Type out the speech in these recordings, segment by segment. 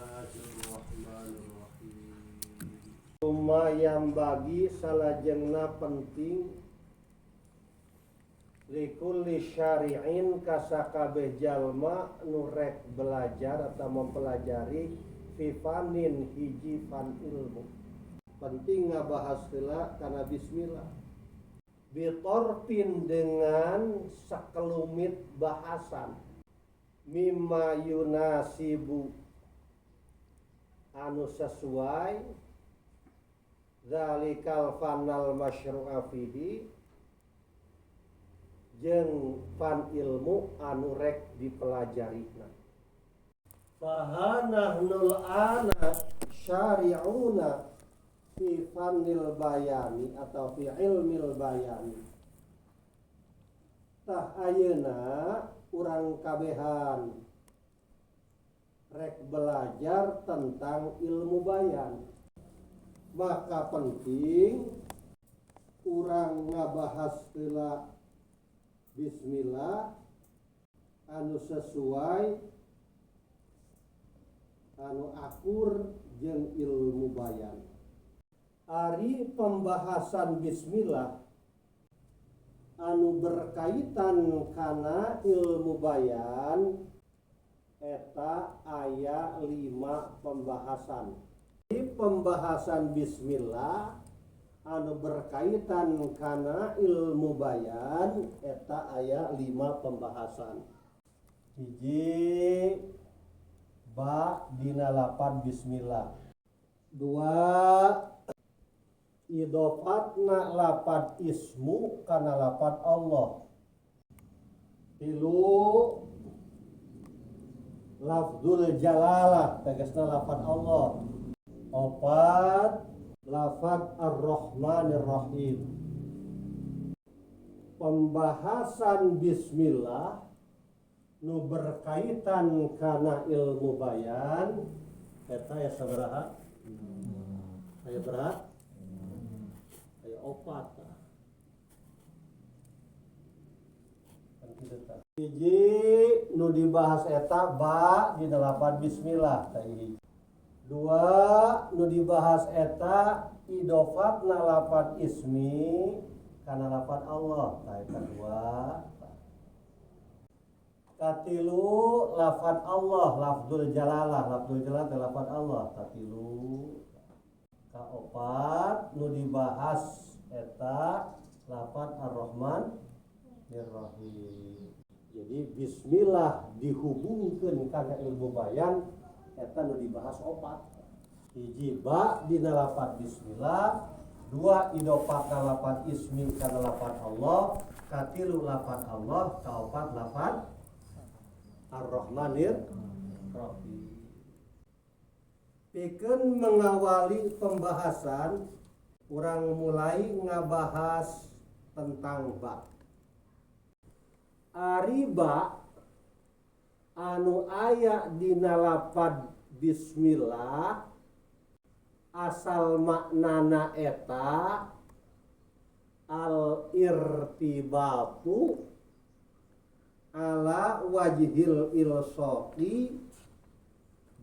Bismillahirrahmanirrahim. Lumayan bagi salajengna penting likulli syari'in kasakabeh jalma nu rek belajar atau mempelajari fi fanin hiji fan ilmu. Penting ngabahas heula kana bismillah. Bitorfin dengan sakelumit bahasan mimma yunasibu anu sesuai zalikal fanal masyru'a fihi jeung fan ilmu anu rek dipelajarina. Fahanahnul ana syari'una fi fannil bayani atau fi ilmil bayani. Tah ayeuna urang kabehan rek belajar tentang ilmu bayan, maka penting urang ngabahas heula bismillah anu sesuai anu akur jeung ilmu bayan. Ari pembahasan bismillah anu berkaitan kana ilmu bayan eta aya 5 pembahasan. Di pembahasan bismillah anu berkaitan kana ilmu bayan eta aya 5 pembahasan. Hiji, ba dina lapan bismillah. 2, idofatna lapan ismu kana lapan Allah. 3, lafzul jalalah tegasna lafaz Allah. 4, lafaz ar-Rahmanir Rahim. Pembahasan bismillah nu berkaitan kana ilmu bayan eta aya sabaraha? Aya beraha? Aya 4. Kan kitu tah. Hiji nu dibahas eta ba dina lapan bismillah tah hiji. 2 nu dibahas eta idofatna lapan ismi kana lapan Allah tah eta 2. Katilu lafaz Allah, lafzul jalalah, lafzul jalalah teh lafaz Allah katilu. Kaopat nu dibahas eta lafaz Ar-Rahman Ar-Rahim. Jadi bismillah dihubungkeun kana ilmu bayan eta nu dibahas 4. Hiji ba dina lafaz bismillah, 2 idofat lafaz ismi kana lafaz Allah, katilu lafaz Allah, kaopat lafaz Ar-Rahmanir Rahim. Pikeun mengawali pembahasan, urang mulai ngabahas tentang ba. Ari ba anu aya dina lapad bismillah asal maknana eta al-irtibatu ala wajhil ilsaqi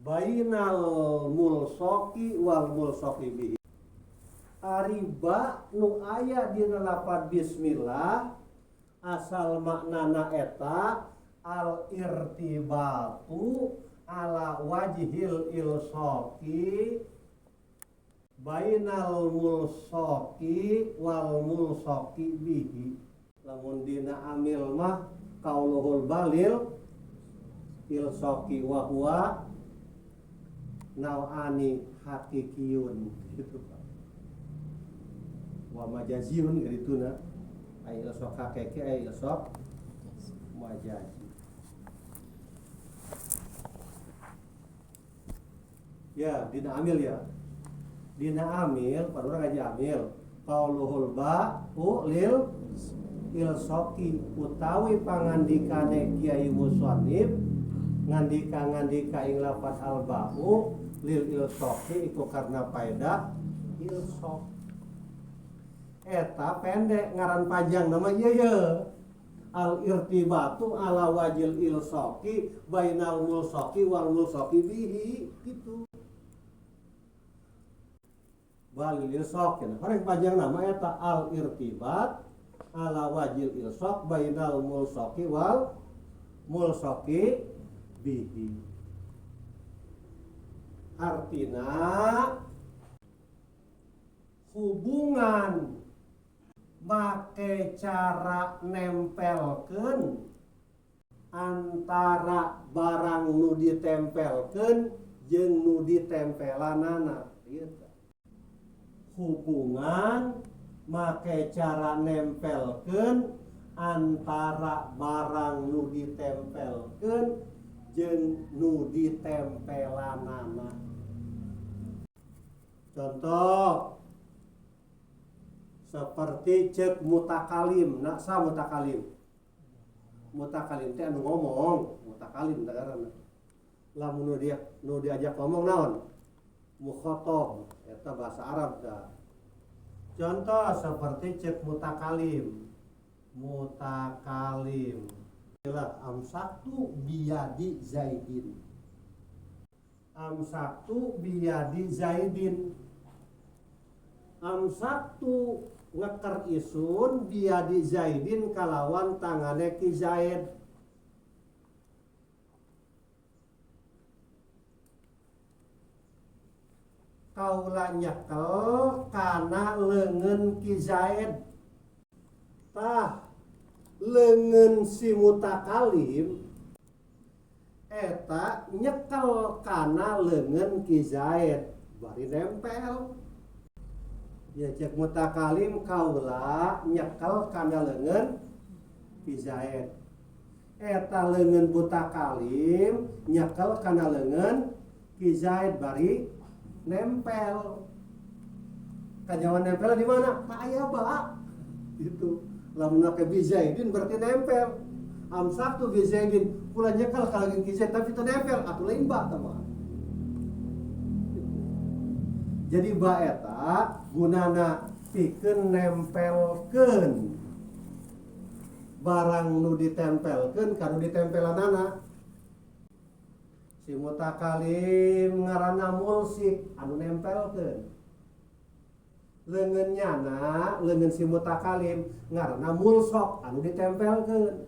bainal mulsaqi wal mulsaqi bihi. Ari ba nu aya dina lapad bismillah asal maknana eta al-irtibatu ala wajhil ilsaqi bainal mulsaqi wal mulsaqi bihi. Lamun dina amil mah kauluhul balil ilsaqi wa huwa nau'ani hakikiyun gitu Pak. Wa majaziyun gitu na. Ai ilsaq hakiki ai ilsaq majazi. Ya, dina amil ya. Dina amil, pada orang ngaji amil. Qauluhul ba'u lil ilsaqi utawi pangandikane Kiai Musannif ngandika-ngandika ing lafaz al ba'u lil ilsaqi iku karena faedah ilsaq. Eta pendek ngaran panjang nama ieu ye. Al irtibatu ala wajil ilsaqi bainal mulsaqi wal mulsaqi bihi gitu. Balil ilsaq cenah. Horeng panjang nama eta al irtibat ala wajil ilsaq bainal mulsaqi wal mulsaqi bihi. Artina hubungan make cara nempelkeun antara barang nu ditempelkeun jeung nu ditempelanana ieu teh. Hubungan make cara nempelkeun antara barang nu ditempelkeun jeung nu ditempelanana. Contoh seperti cek mutakalim, nak sa mutakalim. Mutakalim teh anu ngomong, mutakalim teh ngaranna. Lamun nu dia nu diajak ngomong naon? Mukhatab, eta bahasa Arab tah. Contoh seperti cek mutakalim. Mutakalim. Ialah amsaktu biyadi Zaidin. Amsaktu biyadi Zaidin. Amsaktu ngeker isun biyadi Zaidin kalawan tangane Ki Zaid. Kaula nyekel kana leungeun Ki Zaid. Tah leungeun si mutakalim eta nyekel kana leungeun Ki Zaid bari nempel. Ya cek mutakalim kaula nyekel kana leungeun Ki Zaid. Eta leungeun mutakalim nyekel kana leungeun Ki Zaid bari nempel. Kanyawan nempel di mana? Tak aya ba. Gitu. Lamun make bi Zaidin berarti nempel. Amsaktu bi Zaidin kula nyekel ka leungeun Ki Zaid tapi teu nempel atuh lain ba tah mah. Jadi ba eta gunana pikeun nempelkeun barang nu ditempelkeun ka nu ditempelanana. Si mutakalim ngaranna mulsik anu nempelkeun. Leungeun nyana, leungeun si mutakalim ngaranna mulsok anu ditempelkeun.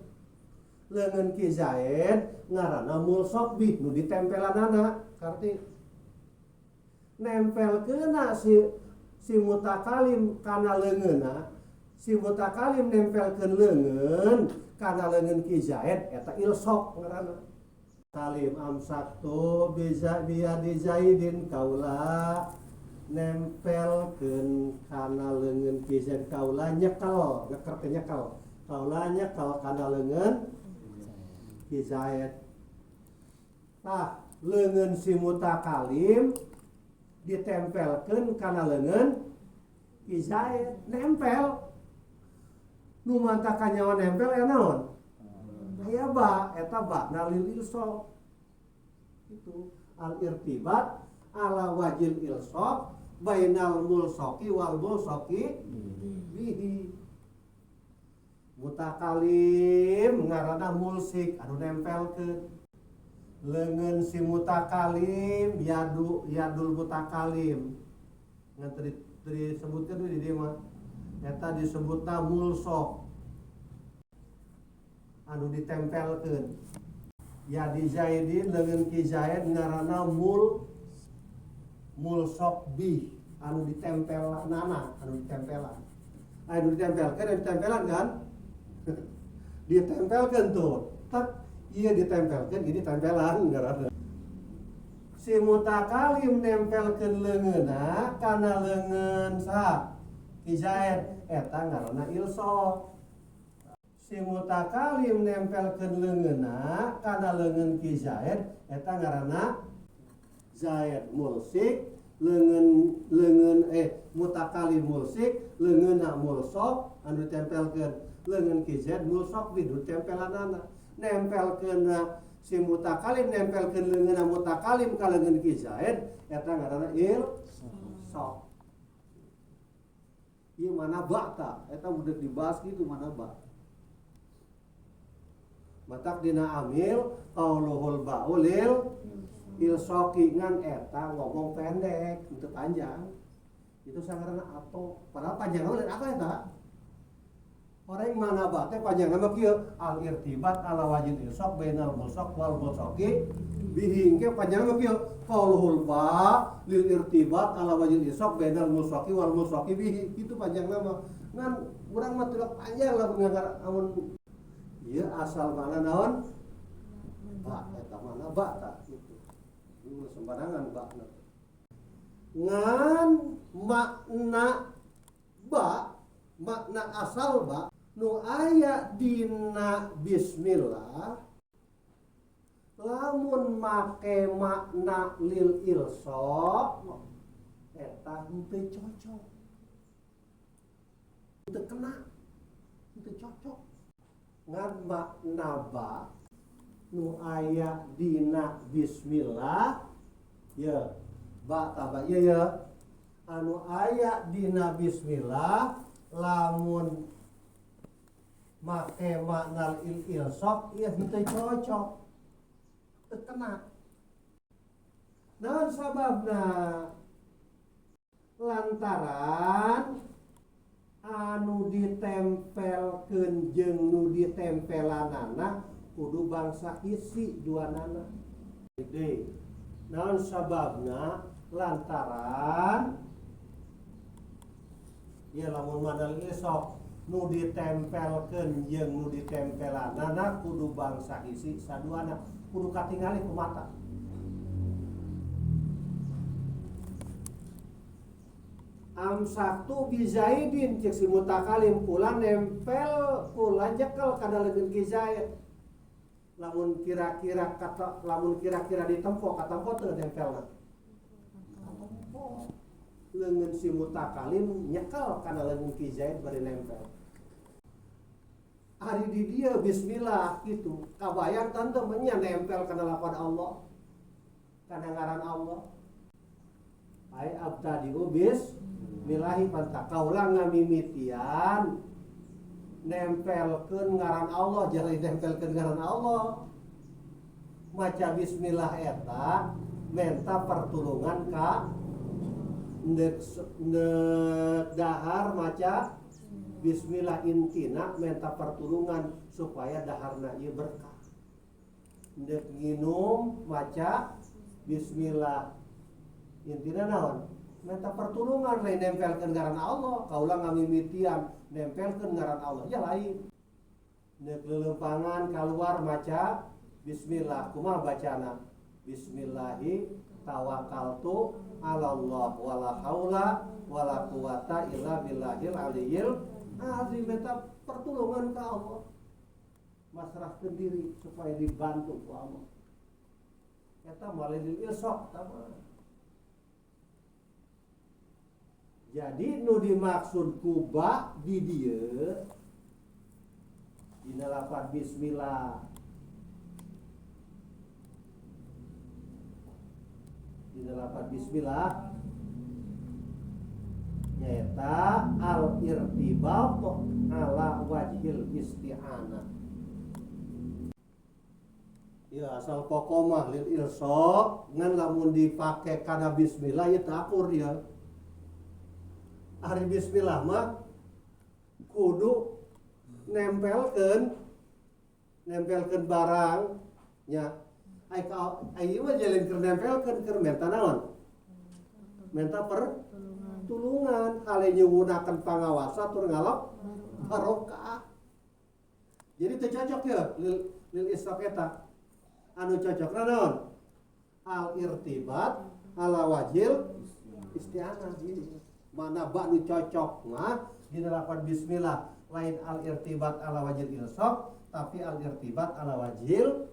Leungeun Ki Zaid ngaranna mulsok bih nu ditempelanana. Karti nempelkeunna si mutakalim kana leungeunna, si mutakalim nempelkeun leungeun kana leungeun Ki Zaid eta ilsok ngaranna. Kalim amsaktu bisa biyadi Zaidin kaula nempelkeun kana leungeun Ki Zaid kaula nyekel, ngeker teh nyekel. Kaula nyekel kana leungeun Ki Zaid. Tah leungeun si mutakalim ditempelkeun kana leungeun Ki Zaid, nempel. Nu mantaka nyawa nempel ya naon? Aya ba, eta ba nalil ilsaq. Itu al irtibat ala wajil ilsaq bainal mulsaqi wal mulsaqi bihi. Mutakalim ngaranna mulsik anu nempelkeun. Leungeun si mutakalim yadul mutakalim. Ngan disebutkeun di dieu mah eta disebutna mulsaq anu ditempelkeun. Yadi Zaidin leungeun Ki Zaid ngaranna mulsaq bih anu ditempelanana, anu ditempelan. Anu ditempelkeun, anu ditempelan kan? Ditempelkeun tuh. Tek ieu ditempelkeun, ini tempelan ngaranna. Si mutakalim nempelkeun leungeunna kana leungeun saha? Ki Zaid eta ngaranna ilsaq. Si mutakalim nempelkeun leungeunna kana leungeun Ki Zaid eta ngaranna Zaid mulsik leungeun mutakalim mulsik leungeunna mulsaq anu ditempelkeun leungeun Ki Zaid mulsaq bi ditempelanana. Nempelkeunna si mutakalim nempelkeun leungeunna mutakalim ka leungeun Ki Zaid eta ngaranna ilsaq. Ieu mana ba ta? Eta udah dibahas gitu mana ba. Matak dina amil qauluhul ba'u lil ilsoki ngan eta ngomong pendek untuk panjang. Itu sangarana atau padahal panjang lain apa eta? Orang mana ba teh panjang nama kieu al irtibat ala wajil ilsaq bainal mulsaq wal mulsaqi bihi engke panjang nama kieu qauluhul ba lil irtibat ala wajil ilsaq bainal mulsaqi wal mulsaqi bihi itu panjang nama ngan urang mah tidak panjang lah ngangar amun ieu asal mana naon ba eta mana ba tah kitu sembarangan ba ngan makna ba makna asal ba nu aya dina bismillah lamun make makna lil ilsaq eta henteu cocok henteu kena henteu cocok ngan makna ba nu aya dina bismillah ya ba taba ieu ya anu aya dina bismillah lamun make makna il ilsaq ieu henteu cocok teu kena. Naon sababna? Lantaran anu ditempelkeun jeung nu ditempelanana kudu bangsa isi duanana. Gede. Naon sababna? Lantaran ieu lamun makna ilsaq nu ditempelkeun jeung nu ditempelanana kudu bangsa isi saduana kudu katingali ku mata. Amsaktu bi Zaidin cek si mutakalim kula nempel kula nyekel kana leungeun Ki Zaid. Lamun kira-kira kata lamun kira-kira ditempo katempo teu nempelna. Katempo. Leungeun si mutakalim nyekel kana leungeun Ki Zaid bari nempel. Ari di dieu bismillah kitu kabayang tante menya nempel kana lafaz Allah kana ngaran Allah. Ai abtadiu bismillahi panta kaula ngamimitian nempelkeun ngaran Allah jadi nempelkeun ngaran Allah. Maca bismillah eta menta pertulungan ka ndek dahar maca bismillah intina menta pertulungan supaya daharna ieu berkah. Ndek nginum maca bismillah intina naon? Menta pertulungan lain nempelkeun ngaran Allah, kaula ngamimitian nempelkeun ngaran Allah ya lain. Ndek leuleumpangan kaluar maca bismillah kumaha bacana? Bismillahi tawakkaltu ala Allah wala haula wala quwata illa billahil aliyyil azim. Minta pertolongan ke Allah, masrahkeun diri supaya dibantu ku Allah. Eta moal lil ilsaq eta mah. Jadi nu dimaksud kuba di dieu dina lafaz bismillah dina lafaz bismillah nyaeta al irtibat ala wajhil isti'anah. Ya asal pokok mah lil ilsaq ngan lamun dipake kana bismillah ya takur ya. Ari bismillah mah kudu nempelkeun barang nya. Ai ieu mah jalan keur nempelkeun keur menta naon? Menta pertulungan hale nyuwunakeun pangawasa tur ngalap barokah. Jadi teu cocok ya lil isaq eta. Anu cocokna naon? Al irtibat ala wajil isti'anah. Mana ba nu cocok mah dina lafaz bismillah lain al irtibat ala wajil ilsaq tapi al irtibat ala wajil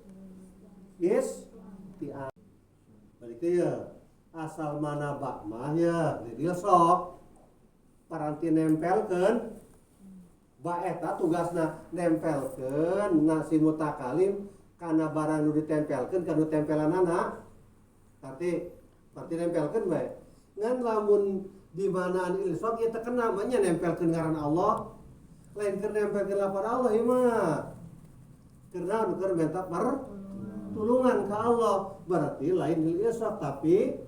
isti'anah. Balik teh ya asal mana ba mah ya lil ilsaq paranti nempelkeun ba eta tugasna nempelkeun na si mutakalim kana barang nu ditempelkeun kana tempelanana berarti nempelkeun bae ngan lamun di manaan ilsaq ieu teh kena mah nya nempelkeun ngaran Allah lain keur nempelkeun lafaz Allah ieu mah Keur naon? Keur minta pertulungan ke Allah. Berarti lain lil ilsaq tapi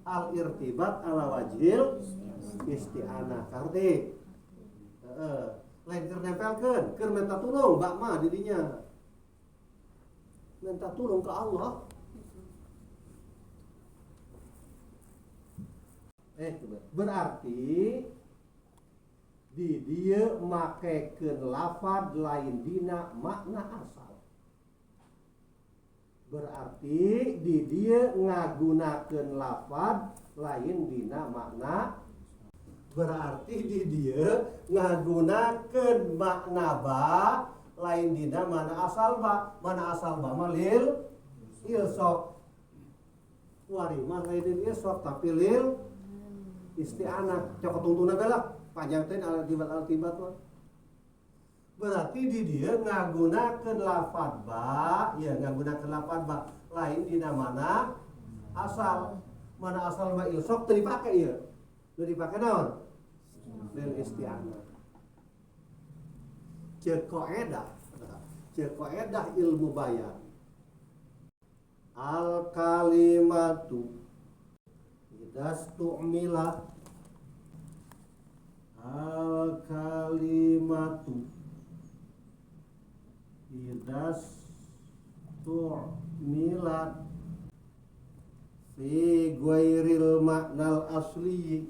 al irtibat ala wajhil isti'anah. Karti. Heeh. Lain keur nempelkeun, keur minta tulung ba mah di dinya. Minta tulung ke Allah. Berarti di dieu makekeun lafad lain dina makna asal. Berarti di dieu ngagunakeun lafad lain dina makna. Berarti di dieu ngagunakeun makna ba lain dina makna asal ba. Mana asal ba mah lil ilsaq. Wari mah lain lil ilsaq tapi lil isti'anah. Cok tungtungna bae lah. Panjang teh al-tibat mah. Berarti di dieu ngagunakeun lafad ba, ya ngagunakeun lafad ba lain dina mana asal. Mana asal ma ilsaq teu dipake ieu. Teu dipake naon? Lil isti'anah. Ceuk kaedah, ceuk kaedah ilmu bayan. Al kalimatu idastu'milat, al kalimatu idastu'milat fi ghairil ma'nal asli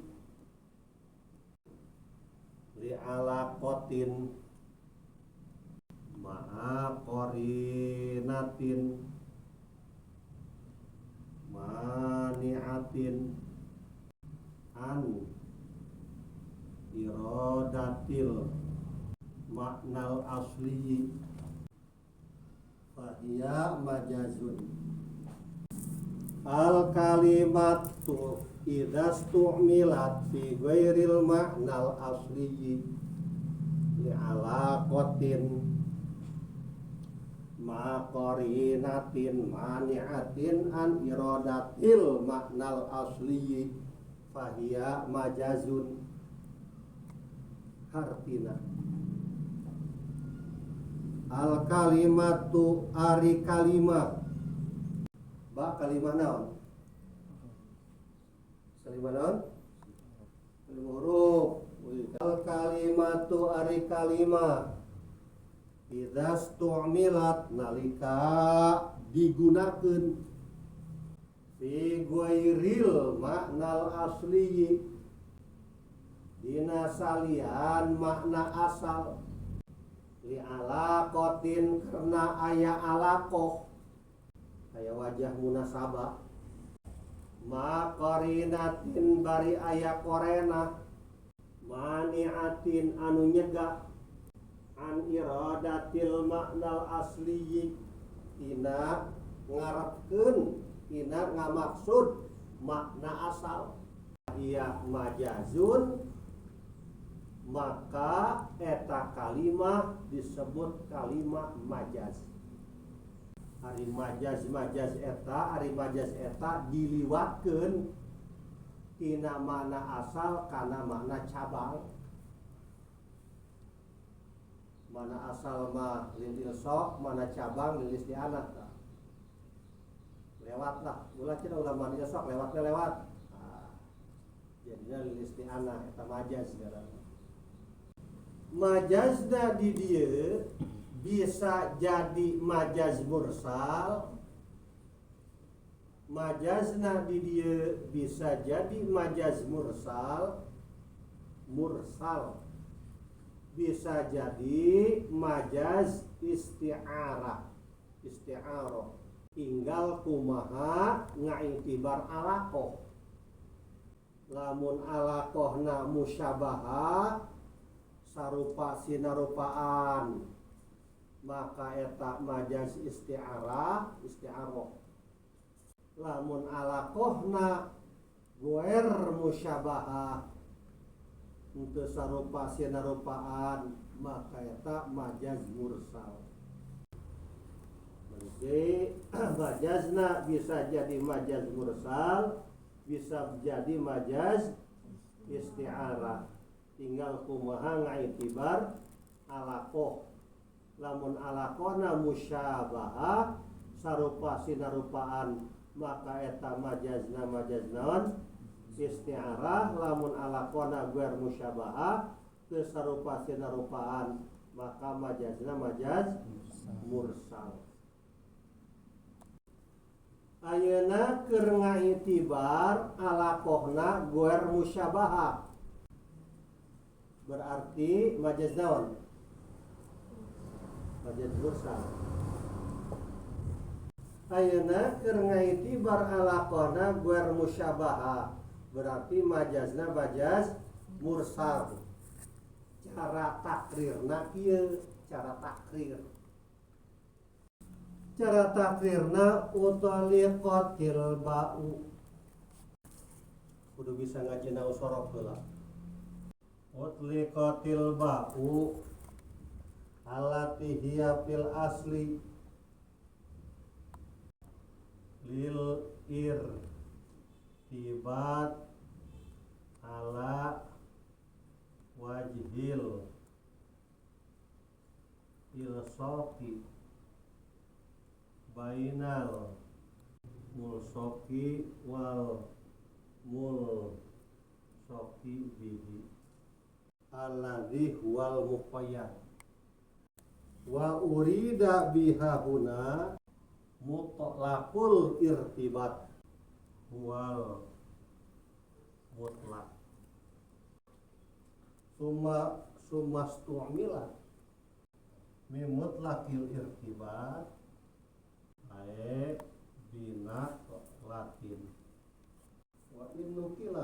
li alaqatin ma'a qarinatin mani'atin an iradatil maknal asli fahiya majazun. Al kalimatu idzastu'milat fi ghairil ma'nal asli li alaqatin ma qarinatin mani'atin an iradatil ma'nal asli fahiya majazun. Hartina al kalimatu ari kalimah ba kalimah naon? Kalimah naon? Kalimah huruf. Al kalimatu ari kalimah idzastu'milat nalika digunakeun fi ghairil ma'nal asli dina salian makna asal li alaqatin karena aya alaqah aya wajah munasabah ma qarinatin bari aya korena maniatin anu nyegah an iradatil maknal asli tina ngarepkeun tina ngamaksud makna asal ia majazun maka eta kalimah disebut kalimah majaz. Ari majaz majaz eta, ari majaz eta diliwatkeun tina makna asal kana makna cabang. Mana asal mah lil ilsaq, mana cabang lil isti'anah. Lewat lah, ulah cenah ulah mana ilsaq lewatnya lewat. Nah, jadinya lil isti'anah eta majaz ngaranna. Majazna di dieu bisa jadi majaz mursal, majazna di dieu bisa jadi majaz mursal, mursal bisa jadi majaz isti'arah, isti'arah tinggal kumaha ngaitibar alaqah. Lamun alaqahna musyabahah sarupa sinarupaan maka eta majaz isti'arah, isti'arah. Lamun alaqahna ghair musyabahah untuk sarupa sinarupaan maka eta majaz mursal. Berarti majazna bisa jadi majaz mursal, bisa jadi majaz isti'arah. Tinggal kumaha ngaitibar alaqah. Lamun alaqahna musyabahah sarupa sinarupaan maka eta majazna majaz naon? Isti'arah. Lamun alaqahna ghair musyabahah teu sarupa sinarupaan maka majazna majaz mursal. Ayeuna keur ngaitibar alaqahna ghair musyabahah berarti majaz naon? Majaz mursal. Ayeuna keur ngaitibar alaqahna ghair musyabahah berarti majazna majaz mursal. Cara takrirna kieu, cara takrir. Cara takrirna utliqatil ba'u. Kudu bisa ngaji nahwu shorof heula. Utliqatil ba'u allati hiya fil asli lil irtibat ala wajhil ilsaqi bainal mulsaqi wal mulsaqi bihi alladzi huwal muqayyad wa urida biha huna mutlaqul irtibat huwal mutlaq summa sumastu'mila mi mutlaqil irtibat ae bina latin wa in nukila